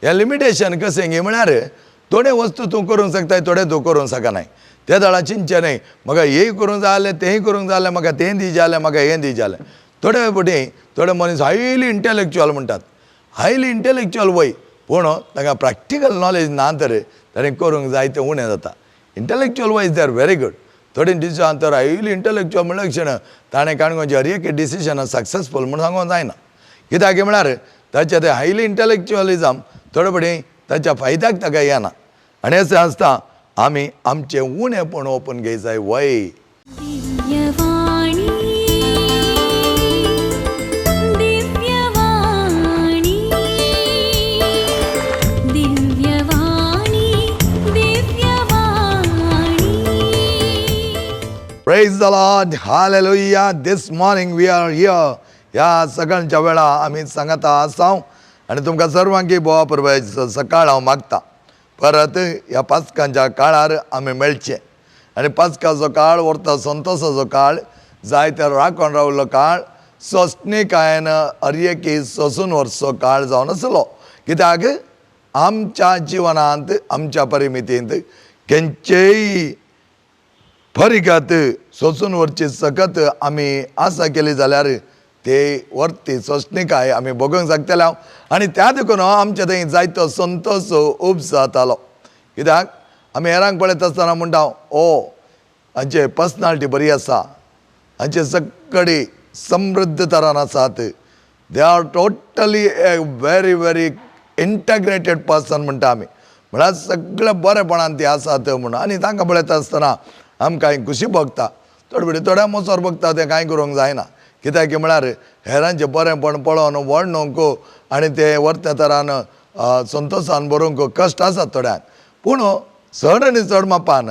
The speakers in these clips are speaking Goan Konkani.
हें लिमिटेशन कशें गी म्हळ्यार थोडे वस्तू तूं करूंक शकताय, थोडे तूं करूंक शकनाय. ते दळा चिंतचें न्हय म्हाका हेंय करूंक जाय जालें, तेंय करूंक जाय जालें, म्हाका तें दी जालें, म्हाका हें दी जालें. थोडे फावटी थोडे मनीस हायली इंटलेक्चुअल म्हणटात, हायली इंटलेक्चुअल वय, पूण तांकां प्रॅक्टिकल नॉलेज ना तर ताणें करूंक जाय तें उणें जाता. Intellectual wise they are very good. थोडे डिसिजन तर हायली इंटलेक्चुअल म्हणल्यार क्षण ताणें काणकोणचे हर एक डिसिजन सक्सेसफूल म्हूण सांगूंक जायना. कित्याक म्हळ्यार ताचें तें हायली इंटलेक्चुअलिजम थोडे फावटी ताच्या फायद्याक ताका येना. आनी अशें आसता आमी आमचें उणेपण ओपून घेय जाय वय. Divyavani Divyavani Divyavani Divyavani. Praise the Lord, hallelujah. This morning we are here. ह्या सकाळच्या वेळा आमी सांगता आसा आनी तुमकां सर्वांकी बोवा परबेचो सकाळ हांव मागता. परत ह्या पास्कांच्या काळार आमी मेळचे आनी पास्काचो काळ व्हरता संतोसाचो काळ, जायते राखून रावल्लो काळ, सोंसणीकायेन हर एकी सोंसून व्हरचो काळ जावन आसलो. कित्याक आमच्या जिवनांत आमच्या परिमितींत खंयचेय परिगत सोंसून व्हरची सकत आमी आसा केली जाल्यार ते व्हरती सोंसणीकाय आमी भोगूंक शकतले. आनी त्या देखून आमच्या थंय जायतो संतोश उब जातालो. कित्याक आमी हेरांक पळयत आसतना म्हणटा, ओ हांचे पर्सनालिटी बरी आसा, हांचे सगळी समृद्ध तरान आसात, they are totally a very very integrated person म्हणटा आमी. म्हळ्यार सगळें बरेपणान ती आसात म्हणून. आनी तांकां पळयता आसतना आमकां खुशी भोगता. थोडे फावटी थोड्या मोसोर भोगता तें कांय करूंक जायना. कित्याक की म्हळ्यार हेरांचें बरेंपण पळोवन वर्णूंक आनी तें वर्त्या तरान संतोशान बरोवंक कश्ट आसात थोड्यांक. पूण चड आनी चड मापान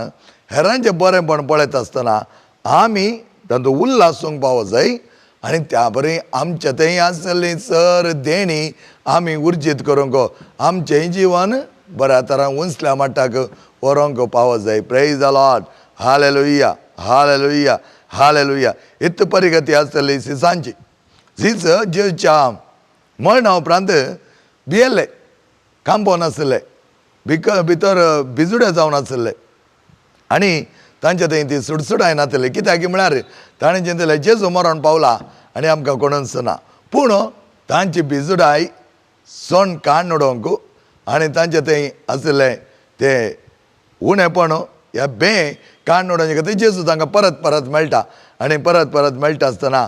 हेरांचें बरेंपण पळयता आसतना आमी तांचो उल्हासूंक पावो जाय आनी त्या बरी आमचे थंय आसली सर देणी आमी उर्जीत करूंक आमचेंय जिवन बऱ्या तरान उंचल्या मट्टाक व्हरूंक पावो जाय. Praise the Lord, hallelujah, hallelujah, hallelujah. इत्त परिगती आसतली सिसांची. सीस जेच्या मरणा उपरांत भियेल्ले, कांपोन आसले, भितर भिजुडे जावन आसले आनी तांचे थंय ती सुडसुडाय नातली. कित्याक म्हळ्यार ताणें चिंतलें जेजू मरण पावला आनी आमकां कोणूच ना. पूण तांची भिजुडाय सोण काडून उडोवंक आनी तांचे थंय आशिल्लें तें उणेपण ह्या बें काडून उडोवचे खातीर जेजू तांकां परत परत मेळटा. आनी परत परत मेळटा आसतना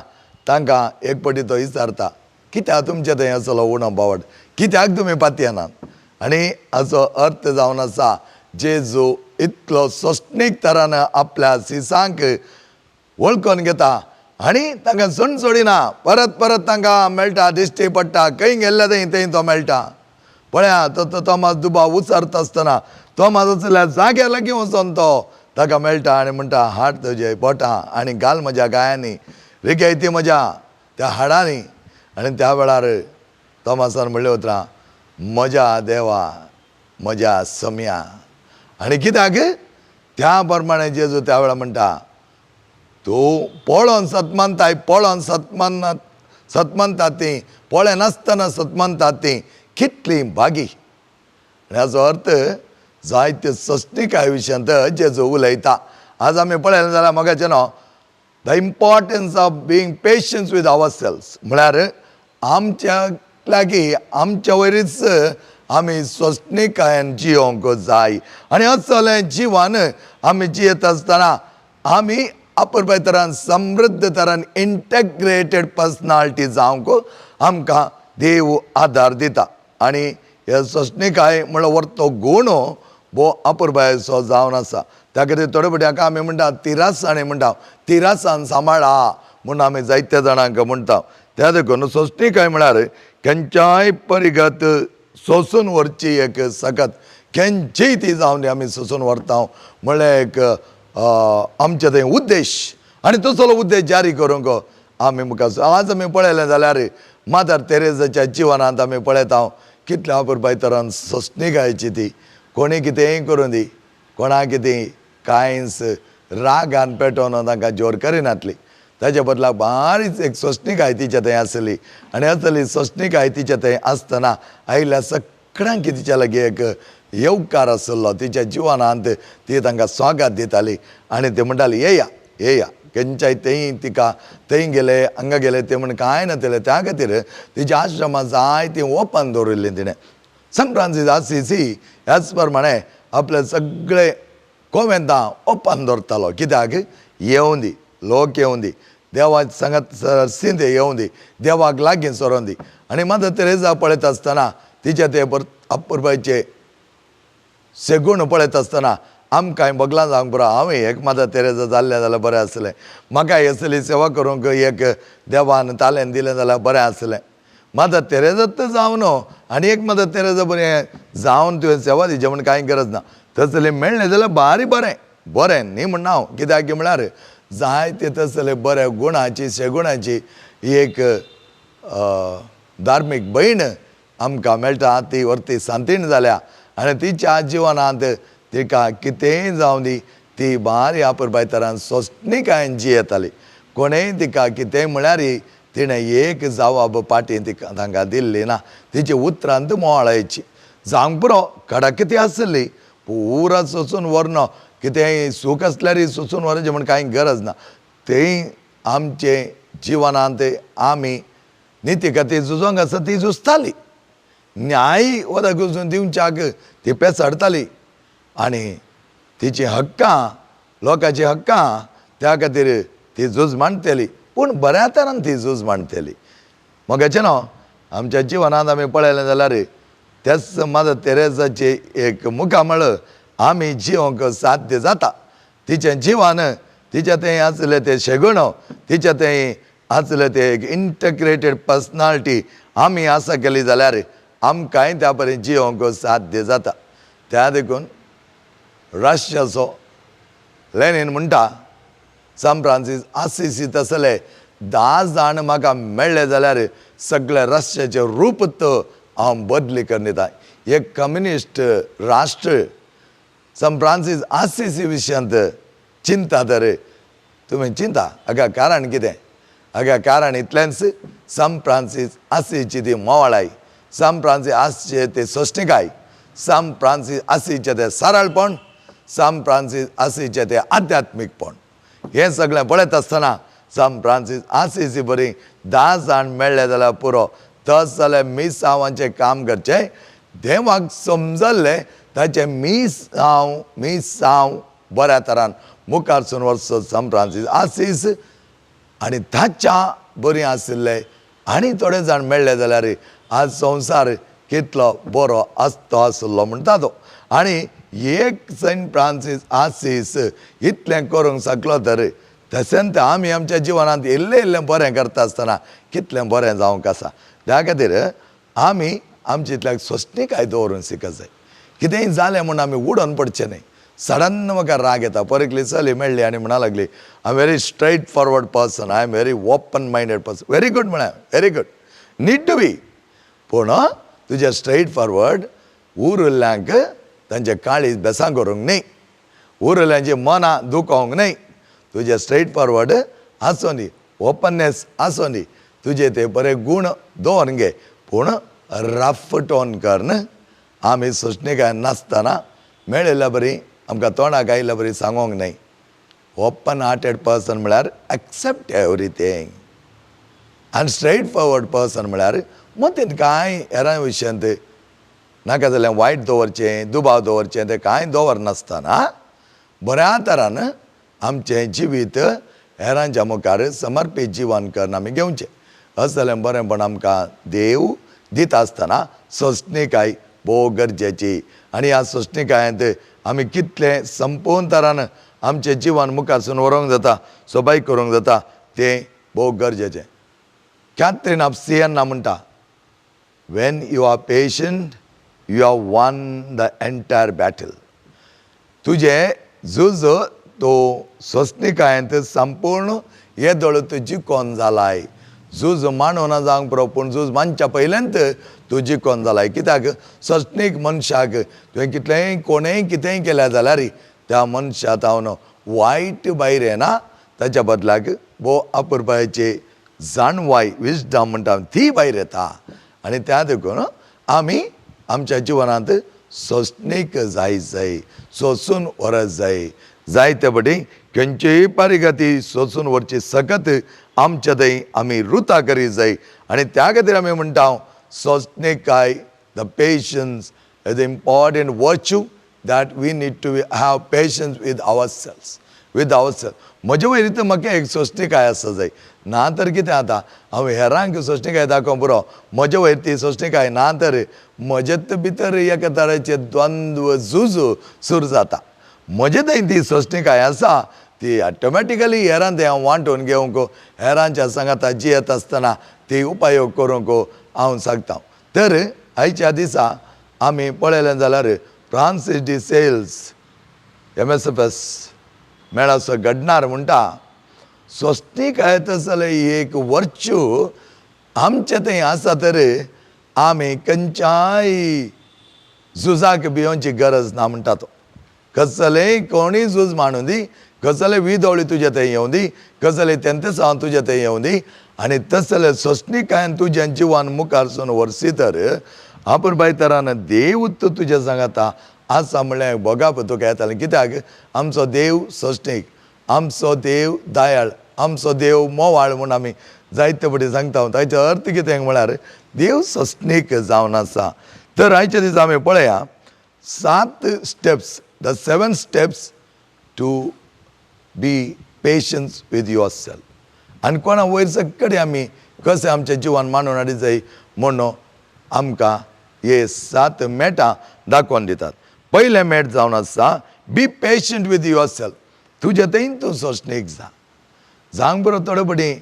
तांकां एक पटी तो विचारता, कित्याक तुमचे थंय आसलो उणो बावट, कित्याक तुमी पातयेनात? आनी हाचो अर्थ जावन आसा जेजू इतलो सोंसणीक तरान आपल्या सिसांक वळखून घेता आनी तांकां सण सोडिना. परत परत तांकां मेळटा, दिश्टी पडटा, खंय गेल्ले थंय थंय तो मेळटा. पळया तो तोमास दुबाव उचारता आसतना तोमास आसल्या जाग्यार लागीं वचोन तो ताका मेळटा आनी म्हणटा, हाड तुजे बोटां आनी घाल म्हज्या गायांनी, रिगय ती म्हज्या त्या हाडांनी. आनी त्या वेळार तोमासान म्हणलें उतरां, म्हज्या देवा, म्हज्या सम्या. आनी कित्याक त्या प्रमाणे जेजू त्या वेळार म्हणटा, तूं पळोवन सतमानताय, पळोवन सतमाननात, सतमानतात ती, पळयनासतना सतमानतात ती कितली भागी. आनी हाचो अर्थ जायते सोंसणीकाय विशयांत जेजू उलयता. आज आमी पळयलें जाल्यार मोगाचें न्हू, the importance of being patience with ourselves, म्हळ्यार आमच्या लागीं आमच्या वयरीच आमी सोंसणीकायेन जियोंक जाय. आनी असलें जिवन आमी जियेत आसतना आमी अपुरबाय तरान समृद्ध तरान इंटेग्रेटेड पर्सनालिटी जावंक आमकां देव आदार दिता. आनी हे सोंसणीकाय म्हणल्यार व्हरतो गूण भो अपुरबायेचो जावन आसा. त्या खातीर थोडे फावटी हाका आमी म्हणटा तिरासाणी म्हणटा, तिरासान सांबाळा म्हूण आमी जायत्या जाणांक म्हणटा. त्या देखून सोंसणीकाय म्हळ्यार खंयच्याय परिगत सोंसून व्हरची एक सकत, खंयचीय ती जावन दी आमी सोंसून व्हरता म्हळ्यार एक आमचे थंय उद्देश. आनी तसलो उद्देश जारी करूंक आमी मुखार. आज आमी पळयलें जाल्यार मादर तेरेजाच्या जिवनांत आमी पळयता कितल्या अपुरबाय तरान सोंसणीकायेची ती, कोणी कितेंय करूं दी, कोणा कितें कांयच रागान पेटोवन तांकां जोर करिनातली. ताच्या बदला बारीक एक सोंसणीकाय तिच्या थंय आसली. आनी असली सोंसणीकाय तिच्या थंय आसतना आयिल्ल्या सगळ्या सगळ्यांक तिच्या लागीं एक येवकार आशिल्लो. तिच्या जिवनांत ती तांकां स्वागत दिताली आनी ती म्हणटाली येया येया खंयच्याय थंय तिका थंय गेले हांगा गेले ते म्हण कांय नासलें. त्या खातीर तिच्या आश्रमां जायतीं ओपन दवरिल्लीं तिणें. सांत फ्रांसीस आसिसी ह्याच प्रमाणे आपले सगळे कोवेंतां ओपन दवरतालो. कित्याक येवं दी लोक, येवं दी देवा सांगात सरसींत येवं दी, देवाक लागीं सरोन दी. आनी मदर तेरेजा पळयता आसतना तिचे ते अपुरबायचे सेगूण पळयता आसतना आमकांय बगलां जावंक पुरो, हांवें एक मदर तेरेजा जाल्लें जाल्यार बरें आसलें, म्हाका असली सेवा करूंक एक देवान तालेंत दिलें जाल्यार बरें आसलें. मदर तेरेजाच जावं न्हू आनी एक मदर तेरेजा बरें जावन तुवें सेवा दिवची म्हूण कांय गरज ना. तसलें मेळ्ळें जाल्यार भारी बरें, बरें न्ही म्हणना हांव, कित्याक म्हळ्यार जायते तसले बऱ्या गुणाची शेगुणाची एक धार्मीक भयण आमकां मेळटा. ती व्हरती सांतीण जाल्या आनी तिच्या जिवनांत तिका कितेंय जावं दी ती भारी अपुरबाय तरान सोंसणीकायेन जियेताली. कोणेय तिका कितेंय म्हळ्यार तिणें एक जवाब पाटी तिका तांकां दिल्ली ना. तिची उतरांत मोवाळायची जावंक पुरो, कडक ती आसली, पुरा सोंसून व्हरना, कितेंय सूख आसल्यारय सोंसून व्हरचें म्हण कांय गरज ना. थंय आमचे जिवनांत आमी निती खातीर झुजोंक आसा ती झुजताली, न्याय वदक वचून दिवच्याक ती पेचाडताली आनी तिची हक्कां लोकांची हक्कां त्या खातीर ती झूज मांडटली, पूण बऱ्या तरान ती झूज मांडटली. मगाचें न्हू आमच्या जिवनांत आमी पळयलें जाल्यार त्याच मदर तेरेजाचें एक मुखामळ आमी जिवंक साध्य जाता. तिचें जिवन, तिचें तें आसलें तें शेगुण, तिचें तें आसलें तें एक इंटग्रेटेड पर्सनालिटी आमी आसा केली जाल्यार आमकांय त्या परी जिवंक साध्य जाता. त्या देखून रशियाचो लेनीन म्हणटा सांत फ्रांसीस आसिसी तसले 10 जाण म्हाका मेळ्ळे जाल्यार सगळे रशियाचें रूप हांव बदली करून दिता. एक कम्युनिस्ट राष्ट्र सांत फ्रांसीस आसिसी विशयांत चिंता तर तुमी चिंता हाका कारण कितें? हाका कारण इतलेंच, सांत फ्रांसीस आसिची ती मोवाळाय, सांत फ्रांसीस आसिचें तें सोंसणीकाय, सांत फ्रांसीस आसिचें तें सरळपण, सांत फ्रांसीस आसिचें तें आध्यात्मीकपण, हें सगळें पळयता आसतना सांत फ्रांसीस आसिसी बरी 10 जाण मेळ्ळे जाल्यार पुरो. तस जाल्यार मिसांवाचें काम करचें, देवाक समजल्लें ताचें मिसांव मिसांव बऱ्या तरान मुखार वचचो सांत फ्रांसीस आसीस आनी ताच्या बरी आशिल्ले आनी थोडे जाण मेळ्ळे जाल्यार आज संवसार कितलो बरो आसतो आशिल्लो म्हणटा तो. आनी एक सेंट फ्रांसीस आसीस इतलें करूंक शकलो तर तशेंच आमी आमच्या जिवनांत इल्लें इल्लें बरें करता आसतना कितलें बरें जावंक आसा. त्या खातीर आमी आमचे इतल्याक सोंसणीकाय दवरून शिकत जाय. कितेंय जालें म्हूण आमी उडोवन पडचें न्हय. सडन म्हाका राग येता. पर एकली चली मेळ्ळी आनी म्हणा लागली, I am very straight forward person, I am very open minded person. Very good म्हळ्यार very good, need to be. पूण तुजें स्ट्रेट फॉरवर्ड उरिल्ल्यांक तांचे काळीज बेसां करूंक न्हय, उरिल्ल्यांची मनां दुखोवंक न्हय. तुजें स्ट्रेट फॉरवर्ड आसूं दी, ओपननेस आसूं दी, तुजे ते बरे गूण दवर गे, पूण रफ टोन कर. आमी सोंसणीकाय नासतना मेळिल्ल्या बरी आमकां तोंडाक आयिल्ल्या बरी सांगोंक न्हय. ओपन हार्टेड पर्सन म्हळ्यार एक्सेप्ट एवरीथींग आनी स्ट्रेट फॉरवर्ड पर्सन म्हळ्यार मतींत कांय हेरां विशयांत नाका जाल्यार वायट दवरचें, दुबाव दवरचें, तें कांय दवरनासतना बऱ्या तरान आमचें जिवीत हेरांच्या मुखार समर्पीत जिवन करून आमी घेवचें. अशें जाल्यार बरेंपण आमकां देव दिता आसतना सोंसणीकाय भोव गरजेची. आनी ह्या सोंसणीकायेंत आमी कितलें संपूर्ण तरान आमचें जिवन मुखारसून व्हरूंक जाता, सोबाय करूंक जाता, तें भोव गरजेचें. कॅथरीन ऑफ सियेना म्हणटा, when you are patient you have won the entire battle. तुजें झूज तो सोंसणीकायेंत संपूर्ण येदोळ तूं जिकोन जालाय. झूज मांडूना जावंक पुरो, पूण झूज मांडच्या पयल्यांत तूं जिकोन जालाय. कित्याक सोंसणीक मनशाक तुवें कितलेंय कोणेंय कितेंय केलें जाल्यार त्या मनशा तावन वायट भायर येना, ताच्या बदलाक भोव अपुरबायेची जाणवाय, विजडम म्हणटा ती भायर येता. आनी त्या देखून आमी आमच्या जिवनांत सोंसणीक जाय जाय, सोंसून व्हरत जाय. जायते फावटी खंयचेय पारिगाती सोंसून व्हरची सकत आमच्या थंय आमी रुता करीत जाय. आनी त्या खातीर आमी म्हणटा सोंसणीकाय, the patience is important virtue that we need to have patience with ourselves, with ourself. म्हजे वयर तर म्हाका एक सोंसणीकाय आसा जाय. ना तर कितें जाता, हांव हेरांक सोंसणीकाय दाखोवंक पुरो, म्हजे वयर ती सोंसणीकाय ना तर म्हजेच भितर एका तरेचे द्वंद्व झूज सुरू जाता. म्हजे थंय ती सोंसणीकाय आसा ती ऑटोमॅटिकली हेरां थंय हांव वांटून घेवंक, हेरांच्या सांगाता जियेत आसतना ती उपयोग करूंक हांव सांगता. तर आयच्या दिसा आमी पळयलें जाल्यार Francis de Sales MSFS मेळाचो घडणार म्हणटा, सोंसणीकाय तसले एक वर्च्यू आमचे थंय आसा तर आमी खंयच्याय झुजाक भियोवची गरज ना म्हणटा तो. कसलेय कोणूय झूज मांडूं दी, कसले विदोळी तुजे थंय येवं दी, कसले तेंतेसांव तुजे थंय येवं दी, आनी तसले सोंसणीकायेन तुजें जिवन मुखार सून व्हरशी तर आपूण बाय तरान देव तुज्या सांगाता आसा म्हणल्यार भोगाप तुका येतालें. कित्याक आमचो देव सोंसणीक, आमचो देव दयाळ, आमचो देव मोवाळ म्हूण आमी जायते फावटी सांगता. ताचो अर्थ कितें म्हळ्यार देव सोंसणीक जावन आसा. तर आयच्या दिसा आमी पळया सात steps, the seven steps to be patience with yourself. आनी कोणा वयर सकडे आमी कशें आमचें जिवन मांडून हाडी जाय म्हणून आमकां हे सात मेटां दाखोवन दितात. पयलें मेट जावन आसा, be patient with yourself. तुजे थंय तूं सोंसणीक जा. जावंक बरो थोडे फावटी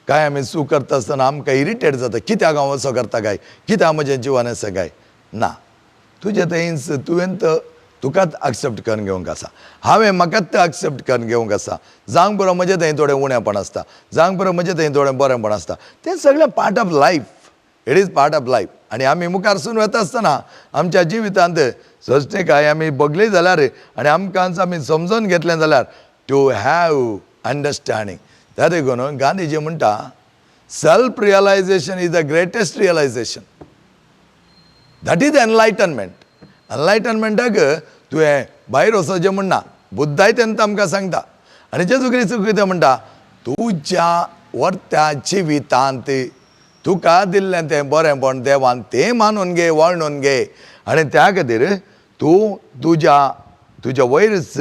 काय आमी चूक करता आसतना आमकां इरिटेट जाता, कित्याक हांव असो करता काय, कित्याक म्हजें जिवन आसा काय. ना, तुजें थंयच तुवें तर तुकाच एक्सेप्ट करून घेवंक आसा, हांवें म्हाकाच तें एक्सेप्ट करून घेवंक आसा. जावंक बरो म्हजें थंय थोडें उणेपण आसता, जावंक बरो म्हजें थंय थोडें बरेंपण आसता, तें सगळें part of life, it is part of life. आनी आमी मुखार सून वता आसतना आमच्या जिवितांत सोंसणीकाय आमी बगली जाल्यार आनी आमकां आमी समजून घेतलें जाल्यार टू have understanding. त्या देखून गांधीजी म्हणटा, self realization is the greatest realization, that is enlightenment. एनलायटनमेंटाक तुवें भायर वचचें म्हणना, बुद्धाय तेन्ना आमकां सांगता. आनी जेजू क्रिस्त कितें म्हणटा, तुज्या वर्त्या जिवितांत तुका दिल्लें तें बरेंपण देवान तें मानून घे, वळणून घे, आनी त्या खातीर तूं तुज्या तुज्या वयरच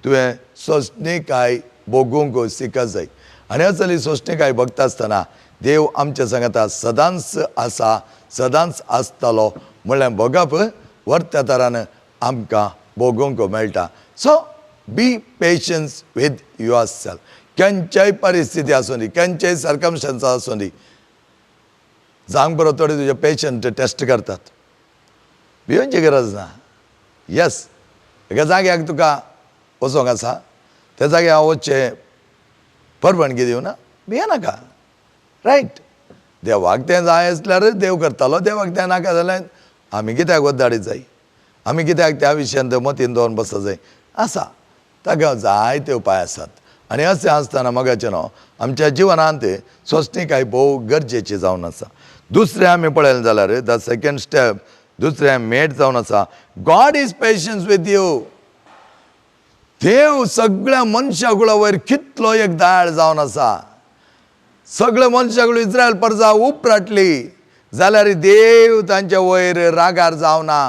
तुवें सोंसणीकाय भोगूंक शिकत जाय. आनी असली सोंसणीकाय भोगता आसतना देव आमच्या सांगाता सदांच आसा, सदांच आसतलो म्हणल्यार भोगप वर्त्या तरान आमकां भोगूंक मेळटा. So be patience with yourself. खंयच्याय परिस्थिती आसूं दी, खंयच्याय सर्कमस्टन्स आसूं दी, जावंक बरो थोडे तुजे पेशंट टेस्ट करतात, भियोवची गरज ना. येस, एका जाग्याक तुका वचोंक आसा, त्या जाग्यार हांव वचचें परवानगी दिवना, भियेनाका, रायट. देवाक तें जाय आसल्यार देव करतालो, देवाक तें नाका जाल्यार आमी कित्याक वद्दाडीत जाय, आमी कित्याक त्या विशयांत मतीन दवरून बसत जाय. आसा ताका जायते उपाय आसात. आनी अशें आसतना मोगाचें न्हू आमच्या जिवनांत सोंसणीकाय भोव गरजेची जावन आसा. दुसरें आमी पळयलें जाल्यार the second step, दुसरें मेट जावन आसा, God is patience with you. देव सगळ्या मनशा कुळा वयर कितलो एक दयाळ जावन आसा. सगळे मनशाक इस्रायल परजा उपराटली जाल्यार देव तांच्या वयर रागार जावना.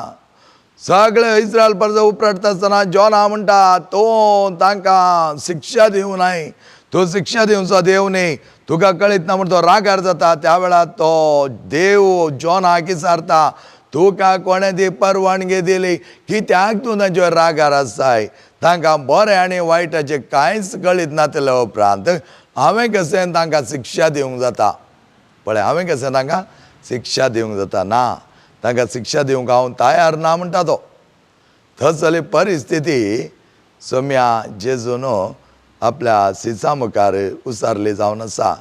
सगळे इस्रायल परजा उपराटता आसतना जोना म्हणटा, तो तांकां शिक्षा दिवं नाय, तो शिक्षा दिवचो देव न्ही, तुका कळीत ना म्हण तो रागार जाता. त्या वेळार तो देव जोनाक विचारता, तुका कोणें ती परवानगी दिली, कित्याक तूं तांचेर रागार आसाय? तांकां बरें आनी वायटाचें कांयच कळीत नासले उपरांत हांवें कशें तांकां शिक्षा दिवंक जाता? पळय, हांवें कशें तांकां शिक्षा दिवंक जाता? ना, तांकां शिक्षा दिवंक हांव तयार ना म्हणटा तो. थंयसरली परिस्थिती सोम्या जेजून आपल्या सिसा मुखार उसारली जावन आसा.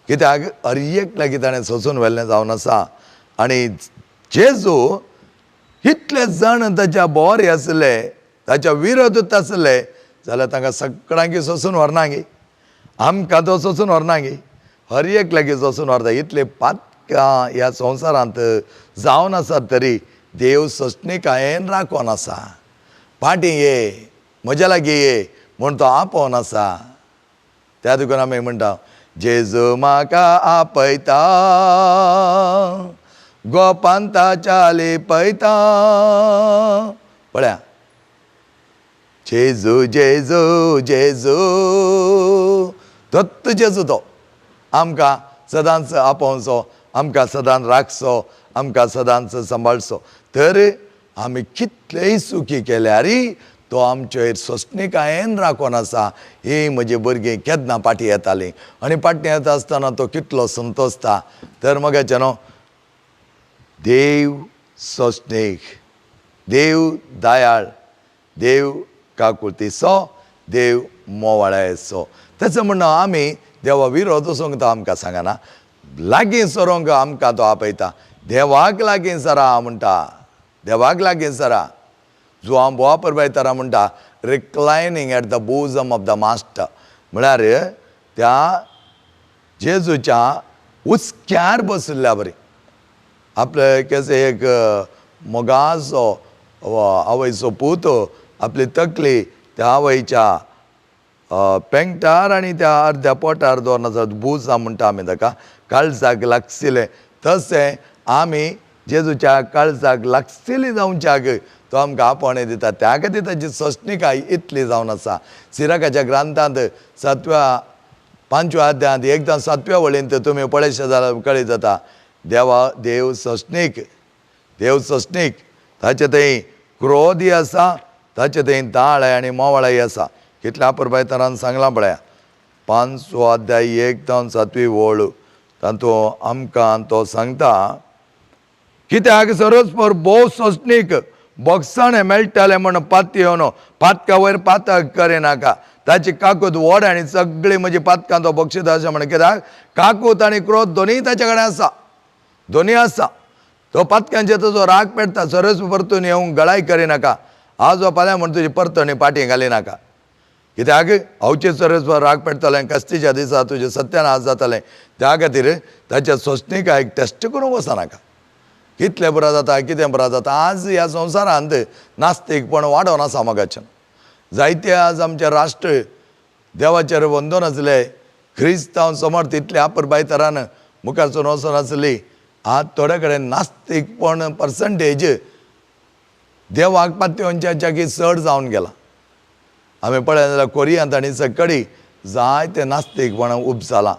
कित्याक हर एक लागीं ताणें सोंसून व्हेल्लें जावन आसा. आनी जेजू इतले जाण ताच्या बोरे आसले, ताच्या विरोधूत आसले, जाल्यार तांकां सगळ्यांकी सोंसून व्हरना गे, आमकां तो सोंसून व्हरना गे, हर एक लागीं सोंसून व्हरता. इतले पातकां ह्या संवसारांत जावन आसात तरी देव सोंसणीकायेन राखोन आसा. फाटीं ये, म्हज्या लागीं ये म्हूण तो आपोवन आसा. त्या देखून आमी म्हणटा, जेजू म्हाका आपयता, गोपान ताच्या लिपयता. पळया, जेजू जेजू जेजू, दत्त जेजू तो आमकां सदांच आपोवचो, आमकां सदांच राखचो, आमकां सदांच सांबाळचो. तर आमी कितलेय सुखी केल्यार तो आमचेर सोंसणीकायेन राखोन आसा. ही म्हजी भुरगीं केन्ना फाटीं येतालीं आनी फाटीं येता आसतना तो कितलो संतोशता. तर मगाचें न्हू, देव सोंसणीक, देव दयाळ, देव काकुळतीचो, देव मोवाळायेचो. तेचें म्हणणें आमी देवा विरोध वचूंक तो आमकां सांगना, लागीं सरोंक आमकां तो आपयता. देवाक लागीं सरा म्हणटा, देवाक लागीं सरा. जुआंव बोवा परबायतारा म्हणटा, reclining at the bosom of the master, म्हळ्यार त्या जेजूच्या उचक्यार बशिल्ल्या बरी. आपले केसे एक मोगाचो आवयचो पूत आपली तकली त्या आवयच्या पेंगटार आनी त्या अर्द्या पोटार दवरना, बुजां म्हणटा आमी ताका, काळजाक लागशिल्लें, तशें आमी जेजूच्या काळजाक लागशिल्ली जावच्याक तो आमकां आपोवणें दिता. त्या खातीर ताची सोंसणीकाय इतली जावन आसा. सिराकाच्या ग्रंथांत 5व्या अध्यायांत एकदां 7व्या वळींत तुमी पळयशे जाल्यार कळीत जाता, देवा देव सोंसणीक, देव सोंसणीक, ताचे थंय क्रोधी आसा, ताचे थंय दाळ आनी मोवाळाय आसा. कितल्या परबायतरान सांगलां पळया, 5वो अध्याय 1 जावन 7वी वळ, तातूंत आमकां तो सांगता, कित्याक सरस्पर भोव सोंसणीक, बोगसाणें मेळटालें म्हण पातयेवन पातका वयर पातक करिनाका. ताची काकूत व्हड आनी सगळीं म्हजी पातकां तो बक्षिता अशें म्हण. कित्याक काकूत आनी क्रोध दोनूय ताचे कडेन आसा, दोनूय आसा. तो पातकांचेर तुजो राग पेटता, सरस परतून येवंक गळाय करिनाका, आज वा फाल्यां म्हण तुजी परतणी फाटीं घालिनाका. कित्याक अवचीत सरस राग पेटतलें, कस्तीच्या दिसा तुजें सत्यानाश जातलें. त्या खातीर ताच्या सोंसणीकायेक टेस्ट करूंक वचनाका. कितलें पुरो जाता, कितें पुरो जाता. आज ह्या संवसारांत नास्तीकपण वाडोवन आसा मगाच्यान. जायते आज आमचे राष्ट्र देवाचेर वंदोन आसले, क्रिस्तांव समर्थ इतले आपरबायतरान मुखार सरून वचोन आसली, आज थोडे कडेन नास्तीकपण पर्संटेज देवाक पातयेवच्याकी चड जावन गेला. आमी पळयलें जाल्यार कोरियांत आनी सकडी जायते नास्तीकपण उपजालां.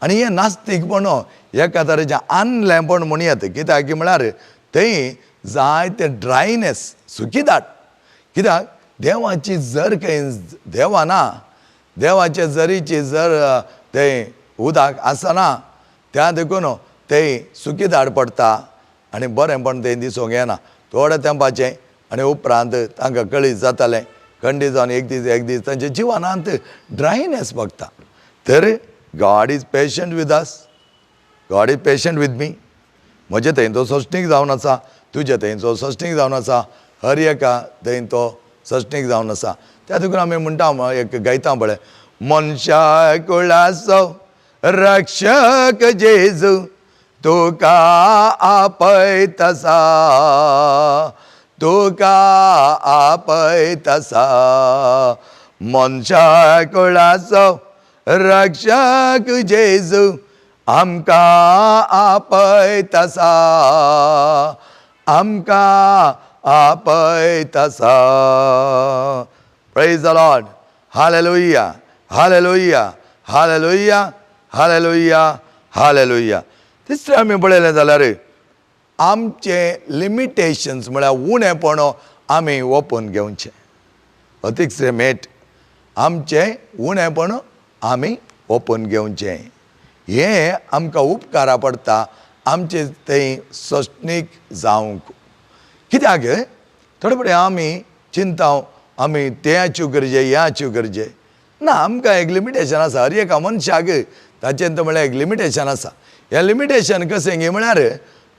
आनी हें नास्तीकपण एका तरेचें आनलेंपण म्हणूं येता. कित्याक की म्हळ्यार थंय जायते ड्रायनेस, सुकी दाट. कित्याक देवाची जर खंय देवा ना, देवाचे जरीची जर थंय उदक आसना, त्या देखून थंय सुकी दाट पडटा आनी बरेंपण थंय दिसूंक येना. थोड्या तेंपाचें आनी उपरांत तांकां कळीत जातालें, खंडीत जावन एक दीस एक दीस तांच्या जिवनांत ड्रायनेस बगता. तर God is patient with us, God is patient with me. म्हजे थंय तो सोंसणीक जावन आसा, तुजे थंय तो सोंसणीक जावन आसा, हर एका थंय तो सोंसणीक जावन आसा. त्या देखून आमी म्हणटा, एक गायता पळय, मनशा कुळाचो रक्षक जेजू तुका आपयतसा, तुका आपयतसा. मनशा कुळाचो रक्षक जेजू आमकां आपयतसा, आमकां आपयतसा. Praise the Lord. Hallelujah, hallelujah, hallelujah, hallelujah, hallelujah. तिसरें आमी पळयलें जाल्यार आमचें लिमिटेशन्स म्हळ्यार उणेपण आमी ओपून घेवचें. अतिकसे मेट आमचें उणेपण आमी ओपून घेवचें. हें आमकां उपकारा पडटा आमचें थंय सोंसणीक जावंक. कित्याक थोडे फुडें आमी चिंता, आमी तें अचीव करचें, हें अचीव करचें ना. आमकां एक लिमिटेशन आसा, हर एका मनशाक ताचें तर म्हळ्यार एक लिमिटेशन आसा. हें लिमिटेशन कशें गी म्हळ्यार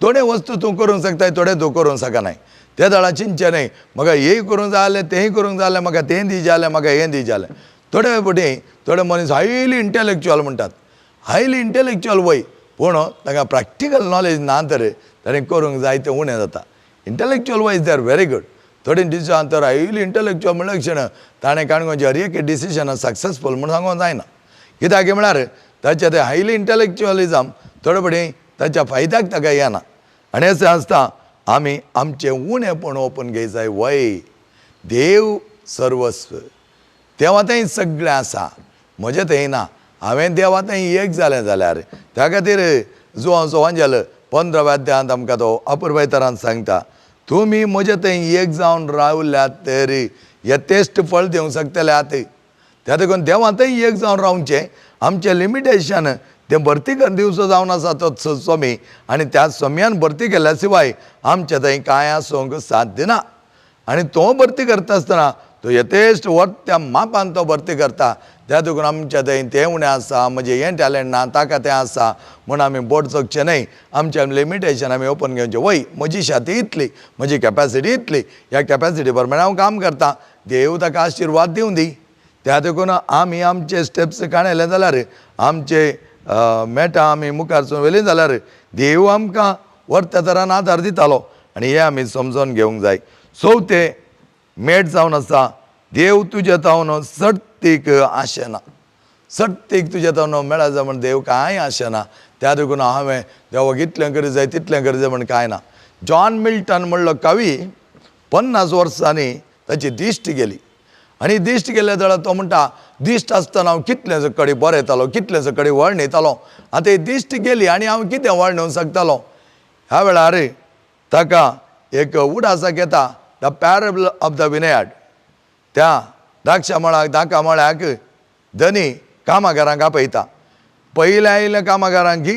थोडे वस्तू तूं करूंक शकताय, थोडे तूं करूंक शकनाय. ते दळा चिंतचें न्हय म्हाका हेंय करूंक जाय जालें, तेंय करूंक जाय जालें, म्हाका तें दी जालें, म्हाका हें दी जालें. थोडे फावटी थोडे मनीस हायली इंटलेक्चुअल म्हणटात, हायली इंटलेक्चुअल वय, पूण तांकां प्रॅक्टिकल नॉलेज ना तर ताणें करूंक जाय तें उणें जाता. Intellectual wise they are very good. थोडीं डिसिजन तर हायली इंटलेक्च्युअल म्हणल्यार क्षण ताणें काणकोणचे हर एक डिसिजन सक्सेसफूल म्हूण सांगूंक जायना. कित्याक म्हळ्यार ताचें तें हायली इंटलेक्च्युअलिजम थोडे फावटी ताच्या फायद्याक ताका येना. आनी अशें आसता आमी आमचें उणेपण ओपून घेय जाय. वय देव सर्वस्व, देवा थंय सगळें आसा, म्हजें थंय ना. हांवें देवा थंय एक जालें जाल्यार त्या खातीर जुवांचो वांजेल 15व्या अध्यायांत आमकां तो अपुरबाय तरान सांगता, तुमी म्हजे थंय एक जावन रावल्यात तरी यथेश्ट फळ दिवंक शकतले आत. त्या देखून देवा थंय एक जावन रावचें, आमचें लिमिटेशन तें भरती करून दिवचो जावन आसा तो स्वामी, आनी त्या स्वाम्यान भरती केल्या शिवाय आमचें थंय कांय आसूंक साध्य ना. आनी तो भरती करता आसतना तो यथेश्ट त्या मापान तो भरती करता. त्या देखून आमच्या थंय तें उणें आसा, म्हजें हें टॅलंट ना, ताका तें आसा म्हूण आमी बोट चोकचें न्हय. आमचें लिमिटेशन आमी ओपन घेवचें. वय म्हजी शाती इतली, म्हजी कॅपेसिटी इतली, ह्या कॅपेसिटी प्रमाणे हांव काम करतां, देव ताका आशिर्वाद दिवं दी. त्या देखून आमी आमचे स्टेप्स काणयले जाल्यार, आमचे मेटां आमी मुखार व्हेली जाल्यार देव आमकां व्हरत्या तरान आदार दितालो. आनी हें आमी समजून घेवंक जाय. चवथें मेट जावन आसा, देव तुज्या तावन सट्टीक आशेना. सट्टीक तुज्या तावन मेळा जाय म्हण देव कांय आशेना. त्या देखून हांवें देवाक इतलें करी जाय तितलें करी जाय म्हण कांय ना. जॉन मिल्टन म्हणलो कवी 50 वर्सांनी ताची दिश्ट गेली. आनी दिश्ट गेल्या जाल्यार तो म्हणटा, दिश्ट आसतना हांव कितलें कडेन बरयतालो, कितलें कडेन वर्णयतालो, आतां ही दिश्ट गेली आनी हांव कितें वर्णोवंक शकतालो. ह्या वेळार ताका एक उडासाक येता the parable of the vineyard. त्या द्राक्षा मळाक दाका मळ्याक धनी कामागारांक आपयता. पयलें आयिल्ल्या कामागारांक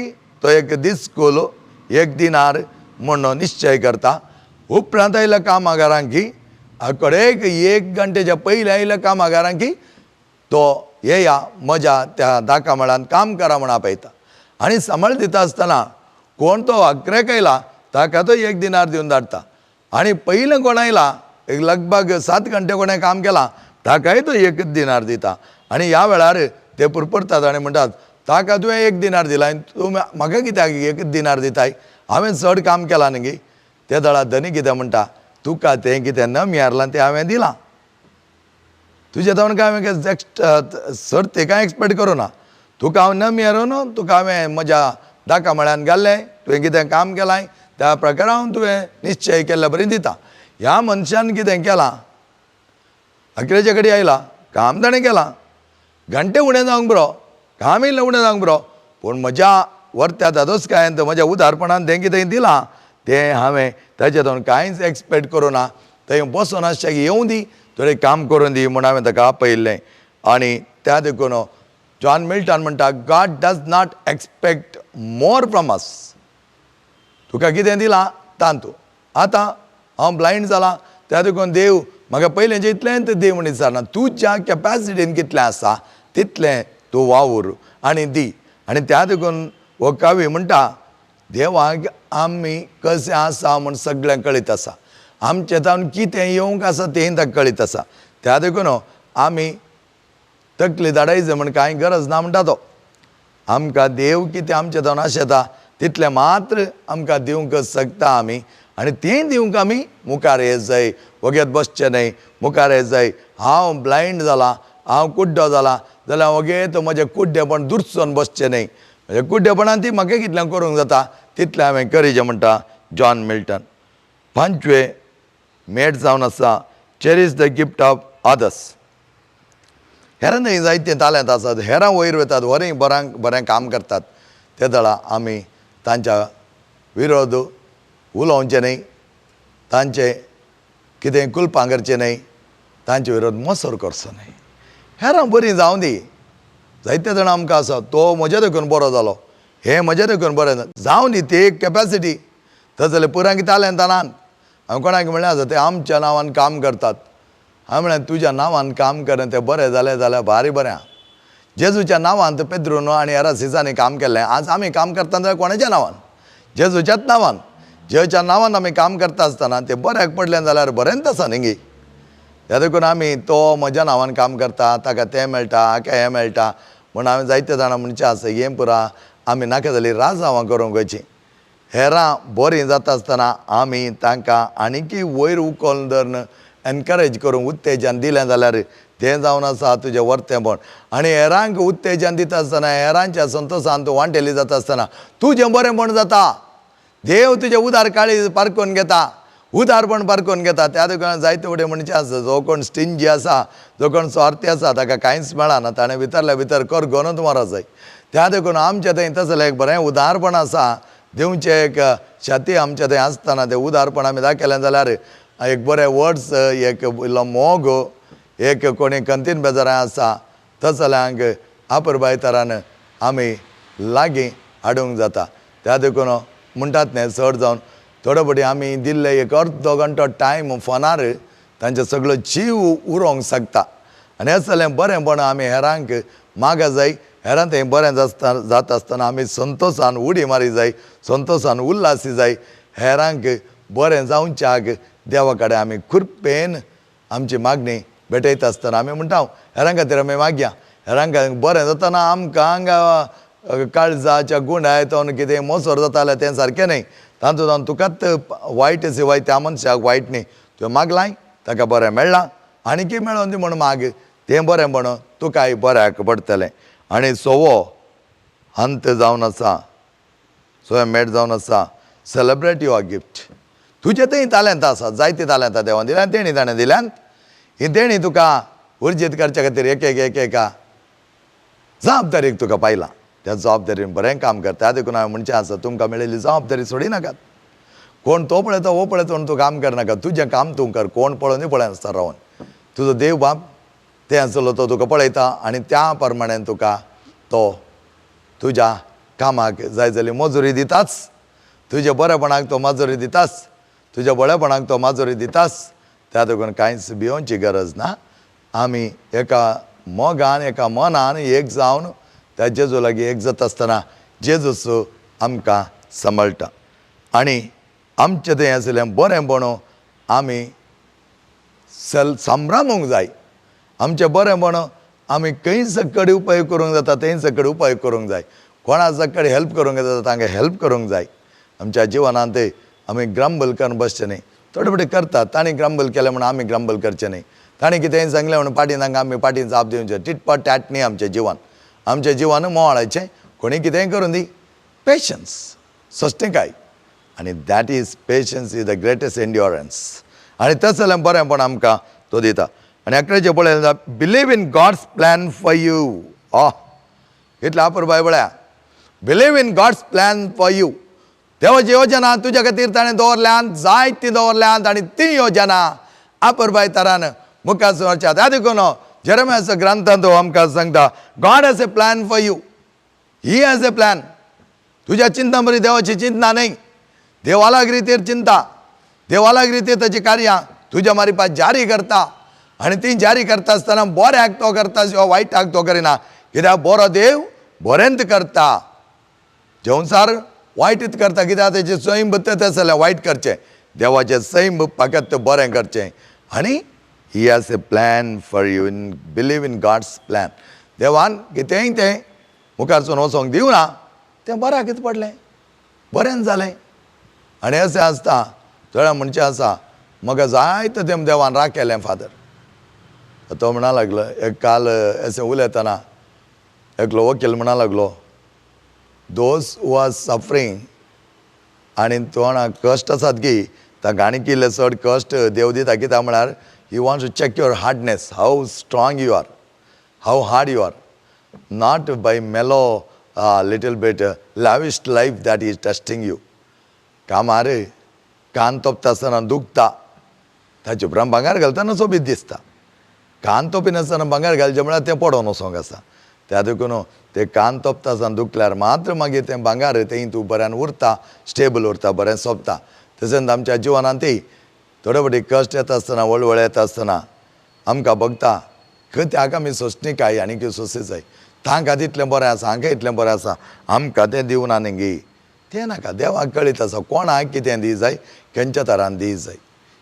तो एक दिसकोल एक दिनार म्हूण निश्चय करता. उपरांत आयिल्ल्या कामागारांक कडेक एक घंटेच्या पयलें आयिल्ल्या कामागारांक तो येया म्हज्या त्या दाका मळान काम करा म्हूण आपयता. आनी सांबाळ दिता आसतना कोण तो अकरेक आयला ताका तो एक दिनार दिवन धाडटा. आनी पयलें कोण आयला एक लगभग 7 घंटे कोणें काम केलां ताकाय तो एक दिनार दिता. आनी ह्या वेळार ते पुरपुरतात आनी म्हणटात, ताका तुवें एक दिनार दिला आनी तूं म्हाका कित्याक एक दिनार दिताय, हांवें चड काम केलां न्ही गे. ते दळा धनी कितें म्हणटा, तुका तें कितें नमियारलां तें हांवें दिलां, तुजें तावन कांय हांवें एक्स्ट्रा सर तें कांय एक्सपेक्ट करूं ना, तुका हांव नमियारून तुका हांवें म्हज्या दाका मळ्यान घाल्लें, तुवें कितें काम केलां त्या प्रकारान हांव तुवें निश्चय केल्ल्या बरी दिता. ह्या मनशान कितें केलां, अकरेचे कडेन आयला, काम ताणें केलां, घंटे उणें जावंक बरो, काम इल्लें उणें जावंक बरो, पूण म्हज्या वर्त्या दादोसकायेन म्हज्या उदारपणान तें कितें दिलां तें हांवें ताचे तावन कांयच एक्सपेक्ट करूं ना. थंय बसोन आसचें येवं दी, थोडें काम करून दी म्हूण हांवें ताका आपयिल्लें. आनी त्या देखून जॉन मिल्टन म्हणटा, God does not expect more from us. तुका कितें दिलां तातूंत. आतां हांव ब्लायंड जालां त्या देखून देव म्हाका पयलेंचें इतलेंच दी म्हूण विचारना, तुज्या कॅपेसिटीन कितलें आसा तितलें तूं वावूर आनी दी. आनी त्या देखून हो कवी म्हणटा, देवाक आमी कशें आसा म्हूण सगळें कळीत आसा, आमचें तावन कितें येवंक आसा तें ताका कळीत आसा. त्या देखून आमी तकली धाडायची म्हण कांय गरज ना म्हणटा तो. आमकां देव कितें आमचें तावन आशेता तितलें मात्र आमकां दिवंक शकता आमी, आनी तें दिवंक आमी मुखार येत जाय, वगेत बसचें न्हय, मुखार येत जाय. हांव ब्लायंड जाला, हांव कुड्डो जाला जाल्यार वगेत म्हजें कुड्डेपण दुरचोन बसचें न्हय, म्हज्या कुड्डेपणान ती म्हाका कितलें करूंक जाता तितलें हांवें करीचें म्हणटा जॉन मिल्टन. पांचवें मेट जावन आसा, cherish the gift of others. हेरां न्हय जायते तालेंत आसात, हेरां वयर वतात, वरें बऱ्यांक बरें काम करतात, ते दळा आमी तांच्या विरोध उलोवचें न्हय, तांचें कितें कुलपां करचें न्हय, तांचे विरोध मसर करचो न्हय. हेरां बरीं जावं दी, जायते जाणां आमकां आसा तो म्हज्या देखून बरो जालो, हें म्हज्या देखून बरें जावं दी, ती एक कॅपेसिटी. तशें जाल्यार पुरांक तालेंतां नात. हांवें कोणाक म्हणलें आसा ते आमच्या नांवान काम करतात, हांवें म्हणलें तुज्या नांवान काम कर तें बरें जालें जाल्यार भारी बरें आहा. जेजूच्या नांवान तर पेद्रून आनी हेरां सिजांनी काम केल्लें, आज आमी काम करता जाल्यार कोणाच्या नांवान, जेजूच्याच नांवान. जेजूच्या नांवान आमी काम करता आसतना तें बऱ्याक पडलें जाल्यार बरेंच आसा न्ही गे. ह्या देखून आमी तो म्हज्या नांवान काम करता, ताका तें मेळटा, हाका हें मेळटा म्हूण हांवें जायते जाणां म्हणचें आसा, हें पुरा आमी नाका जाल्यार राजांवां करूंक वयचीं. हेरां बरीं जाता आसतना आमी तांकां आनीकय वयर उखलून धरून एनकरेज करूंक उत्तेजन दिलें जाल्यार तें जावन आसा तुजें वर्तेंपण. आनी हेरांक उत्तेजन दिता आसतना, हेरांच्या संतोशान तूं वांटेली जाता आसतना तुजें बरेंपण जाता. देव तुजें उदार काळीज पारखून घेता, उदारपण पारखून घेता. त्या देखून जायते फुडें म्हणचे आसा, जो कोण स्टिंजी आसा, जो कोण स्वार्थी आसा ताका कांयच मेळना, ताणें भितरल्या भितर करगोनूच मरो जाय. त्या देखून आमच्या थंय तसलें एक बरें उदारपण आसा, दिवचें एक छाती आमच्या थंय आसतना तें उदारपण आमी दाखयलें जाल्यार एक बरें वर्ड्स, एक इल्लो मोग, एक कोणी कंतीन बेजारां आसा तसल्यांक आपुरबाय तरान आमी लागीं हाडूंक जाता. त्या देखून म्हणटात न्ही, चड जावन थोडे फावटी आमी दिल्ले एक अर्दो घंटो टायम फोनार तांचे सगळो जीव उरोंक शकता. आनी असलें बरेंपण आमी हेरांक मागा जाय. हेरां थंय बरें जाता आसतना आमी संतोशान उडी मारी जाय, संतोशान उल्लासी जाय. हेरांक बरें जावच्याक देवा कडेन आमी कृपेन आमची मागणी भेटयता आसतना आमी म्हणटा हेरां खातीर आमी मागया. हेरांक बरें जातना आमकां हांगा काळजाच्या गुंडाय तो कितें मोसोर जाता जाल्यार तें सारकें न्हय. तातूंत जावन तुकाच वायट शिवाय त्या मनशाक वायट न्ही. तुवें मागलाय ताका बरें मेळ्ळां, आनीकय मेळोन दी म्हण माग, तें बरें म्हण तुकाय बऱ्याक पडटलें. आनी सोवो अंत जावन आसा, सोवे मेट जावन आसा, सेलेब्रेट your gift. तुजें थंय तालेंत आसा, जायतीं तालेंतां देवान दिल्यान, तेणी ताणें दिल्यान, ही देणी तुका उर्जीत करच्या खातीर एक एक एक एका जबाबदारीक तुका पायलां. त्या जबाबदारीन बरें काम करता. देखून हांवें म्हणचें आसा, तुमकां मेळिल्ली जबाबदारी सोडिनाकात. कोण तो पळयता हो पळयता म्हणून तूं काम करनाका. तुजें काम तूं कर, कोण पळोवनूय पळयनासतना रावन. तुजो देव बाप तें आसलो तो तुका पळयता आनी त्या प्रमाणे तुका तो तुज्या कामाक जाय जाल्यार मजुरी दिताच, तुज्या बरेपणाक तो मजुरी दिताच, तुज्या बळेपणाक तो मजुरी दिताच. त्या देखून कांयच भियोवची गरज ना. आमी एका मोगान एका मनान एक जावन त्या जेजू लागीं एक जाता आसतना जेजूस आमकां सांबाळटा. आनी आमचें थंय आशिल्लें बरेंपण आमी सांभ्रामूंक जाय. आमचें बरेंपण आमी खंय सकड उपाय करूंक जाता थंय सकड उपाय करूंक जाय. कोणा सकड हेल्प करूंक जाता तांकां हेल्प करूंक जाय. आमच्या जिवनांत आमी ग्रांबल करून बसचें न्ही. थोडे फावटी करतात, तांणी ग्रांबल केलें म्हणून आमी ग्रांबल करचें न्ही. तांणी कितेंय सांगलें म्हणून पाटी तांकां आमी पाटी जाप दिवचें. टिटपट टॅट न्ही आमचें जिवन. आमचें जिवन मोवाळाचें, कोणी कितेंय करूं दी. पेशन्स, सोंसणीकाय, आनी that is patience is the greatest endurance. आनी तसलें बरेंपण आमकां तो दिता. आनी अकराचें पळयलें जाल्यार believe in God's plan for you. इतलें अपुरबाय पळया, believe in God's plan for you. देवाची योजना तुज्या खातीर ताणें दवरल्यांत, जायती दवरल्यांत, आनी ती योजना अपुरबाय तरान मुखार सरच्या. त्या देखून जेरेमियाच्या ग्रंथांत तो आमकां सांगता, God has a plan for you, he has a plan. तुज्या चिंता बरी देवाची चिंता न्हय, देवालाग रितीर चिंता, देवालाग रितीर ताची कार्यां तुज्या मारिपात जारी करता. आनी ती जारी करता आसतना बऱ्याक तो करता किंवा वायटाक तो करिना, कित्याक बरो देव बरेंच करता, जेवणसार वायटच करता. कित्याक तेजें सैम तें जाल्यार वायट करचें, देवाचें सैम फकत बरें करचें. आनी he has a plan for you, in believe in God's plan. देवान कितेंय तें मुखारसून वचोंक दिवना, तें बऱ्याकच पडलें, बरेंच जालें. आनी अशें आसता थोड्या म्हणचें आसा, म्हाका जायते तें देवान राखयलें फादर. तो म्हणा लागलो एक काल अशें उलयतना एकलो वकील म्हणा लागलो, those who are suffering आनी तोंडाक कश्ट आसात की तांकां आनी कितले चड कश्ट देव दिता. कित्याक म्हळ्यार he wants to check your hardness, how strong you are, how hard you are, not by mellow little bit lavish life that is testing you. कामार कान तोपता आसतना दुखता, ताचे उपरांत भांगर घालतना सोबीत दिसता. कान तोपिनासतना भांगर घालचें म्हळ्यार तें पडोन वचोंक आसा. त्या देखून ते कान तोपता आसतना दुखल्यार मात्र मागीर तें भांगर तें तूं बऱ्यान उरता, स्टेबल उरता, बरें सोंपता. तशेंच आमच्या जिवनांतय थोडे फावटी कश्ट येता आसतना, वळवळ येता आसतना आमकां भोगता कित्याक आमी सोंसणीकाय आनी कितें सोंसी जाय. तांकां तितलें बरें आसा, हांकां इतलें बरें आसा, आमकां तें दिवना न्ही गी, तें नाका. देवाक कळीत आसा कोणाक कितें दी जाय, खंयच्या तरान दी जाय.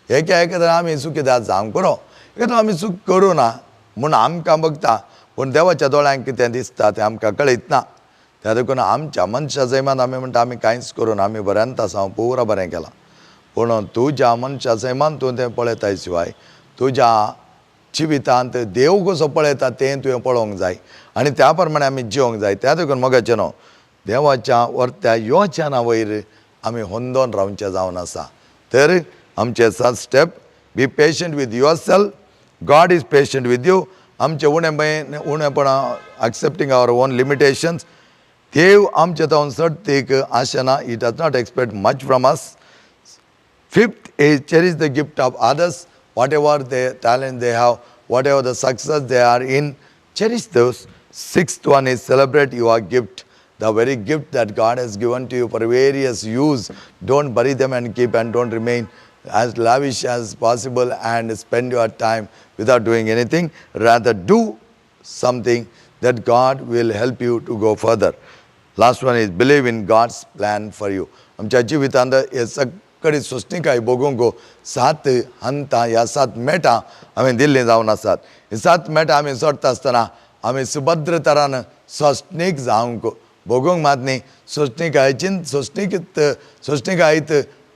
एका एका आमी चुकीदार जावंक पुरो, एका आमी चूक करूं ना म्हूण आमकां भोगता, पूण देवाच्या दोळ्यांक कितें दिसता तें आमकां कळीत ना. त्या देखून आमच्या मनशा सैमान आमी म्हणटा आमी कांयच करून आमी बऱ्यांत आसा, हांव पुरा बरें केलां. पूण तुज्या मनशा सैमान तूं तें पळयताय शिवाय तुज्या जिवितांत देव कसो पळयता तें तुवें पळोवंक जाय आनी त्या प्रमाणे आमी जिवंक जाय. त्या देखून मोगाचें न्हू, देवाच्या वर्त्या योजना वयर आमी होंदोन रावचें जावन आसा. तर आमचे सात step: be patient with yourself, God is patient with you. आमचे उणे उणेपणां, एक्सेप्टींग our own limitations. देव आमचे तावन चडतीक आशना. He does not expect much from us. Fifth is cherish the gift of others, whatever the talent they have, whatever the success they are in, cherish those. Sixth one is celebrate your gift, the very gift that God has given to you for various use. Don't bury them and keep, and don't remain as lavish as possible and spend your time without doing anything. Rather, do something that God will help you to go further. Last one is believe in God's plan for you. आमच्या जिवितांत हे सगळी सोंसणिकाय भोगूंक सात हंतां ह्या सात मेटां हांवें दिल्लीं जावन आसात. ही सात मेटां आमी सोडटा आसतना आमी सुभद्र तरान सोंसणीक जावंक, भोगूंक मात न्ही, सोंसणिकायेची सोंसणीक सोंसणिकायेत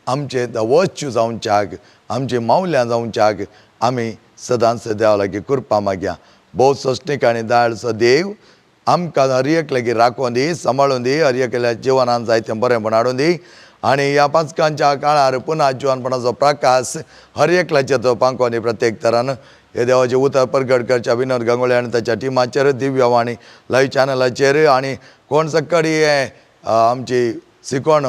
आमचे the virtue जावच्याक, आमची मावल्यां जावच्याक आमी सदांच देवा लागीं कृपा मागया. भोव सोंसणीक आनी दयाळचो देव आमकां हर एक लागीं राखून दी, सांबाळून दी, हर एकल्या जिवनान जायतें बरेंपण हाडून दी आनी ह्या पांचकांच्या काळार पुन्हा जिवनपणाचो प्रकाश हर एकल्याचेर तो पांको आनी प्रत्येक तरान हे देवाचें उतर परगट करच्या विनोद गांगोळे आनी ताच्या टिमाचेर, दिव्यवाणी लायव्ह चॅनलाचेर आनी कोण सकाळी हे आमची शिकवण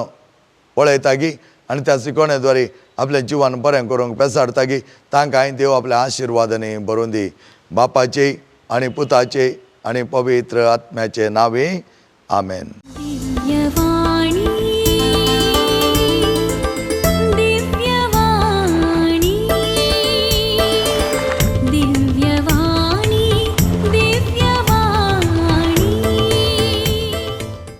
पळयतागी आनी त्या शिकवणे आपलें जिवन बरें करूंक पेसाडतागी, तांकांय देव आपल्या आशिर्वादांनी भरून दी. बापाचे आनी पुताचे आनी पवित्र आत्म्याचे नांवे, आमेन. दिव्यवाणी.